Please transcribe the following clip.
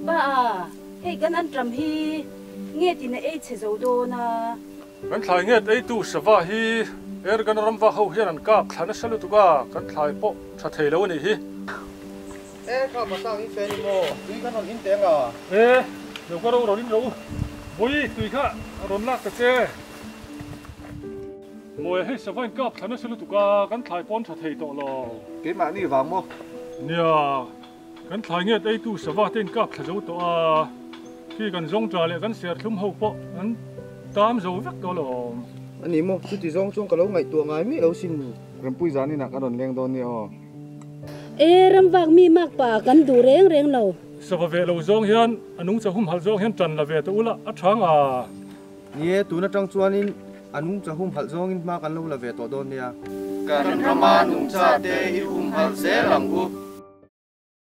Pa a, hei kan anṭam hi nge tin a ei chhe zo dawn a? Kan thlai nget eitu sava hi Ergan ramva ho hian an kap thla nasa lutuk a, kan thlai pawh tha thei lo a nih hi. E kha pasang in fe ni maw? Tui kan rawn in teng a. E, lo ka ro rawn in ro. Vawi tui kha rawn lak ta che. Mawi hei sava in kap thla nasa lutuk a, kan thlai pawn tha thei tawh lo. Keimahni vang maw? Nia, kan thlai nget eitu sava te in kap thla zo tawh a, khi kan zawng tha leh kan serthlum ho pawh an tam zo vek tawh alawm. A ni maw? Chuti zawng chuan ka lo ngaihtuah ngai miah lo sin. Rempui zan inah ka rawn leng dawn nia aw. E, ramvak mi mak pa kan duh reng reng lo. Sava ve lo zawng hian a nungcha humhalh zawng hian tan la ve ta ula a thang a. Ni e, tun atang chuanin a nungcha humhalh zawngin hma kan lo la ve tawh dawn nia. Kan rama nungcha te i humhalh zel ang u.